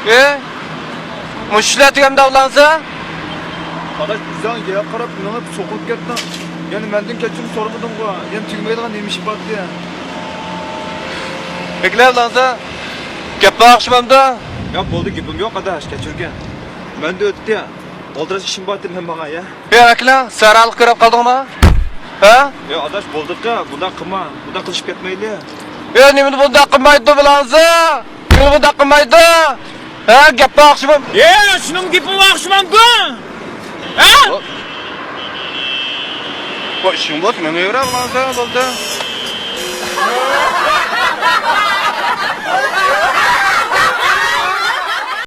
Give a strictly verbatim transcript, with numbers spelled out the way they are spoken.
ئى، مۇشۇ ئىشلەر تۈگەمدۇ ئۇلانسا؟ ئاداش، ئۆزۈڭ يەرگە قاراپ مېڭىپ سوقۇلۇپ كەتتىڭ. يەنە مەندىن كەچۈرۈم سورىمىدىڭغۇ؟ يەنە تۈگىمەيدىغان نېمە ئىش بار ئىكەن؟ ئەكلە ئۇلانسا، گەپ بار ئوخشىمامدۇ؟ ياق، بولدى، گېپىم يوق ئاداش، كەچۈرگىن. مەندە ئۆتتى. ئالدىراش ئىشىم بار ئىدى، مەن ماڭاي، يا. ئى، ئەكلە، سەرھاللىق كۆرۈپ قالدىڭمۇ؟ ھە؟ يا ئاداش، بولدىقى، بۇنداق قىلما، بۇنداق قىلىشىپ كەتمەيلى. ئى، نېمىنى بۇنداق قىلمايدۇ بۇلانسا؟ نېمىنى بۇنداق قىلمايدۇ؟ ھە، گەپ بار ئوخشىمامدۇ؟ ئى، شۇنىڭ گېپى بار ئوخشىمامدۇ؟ ھە؟ ۋاي، ئىشىڭ بولسا مېڭىۋېرە بۇلانسا، بولدى.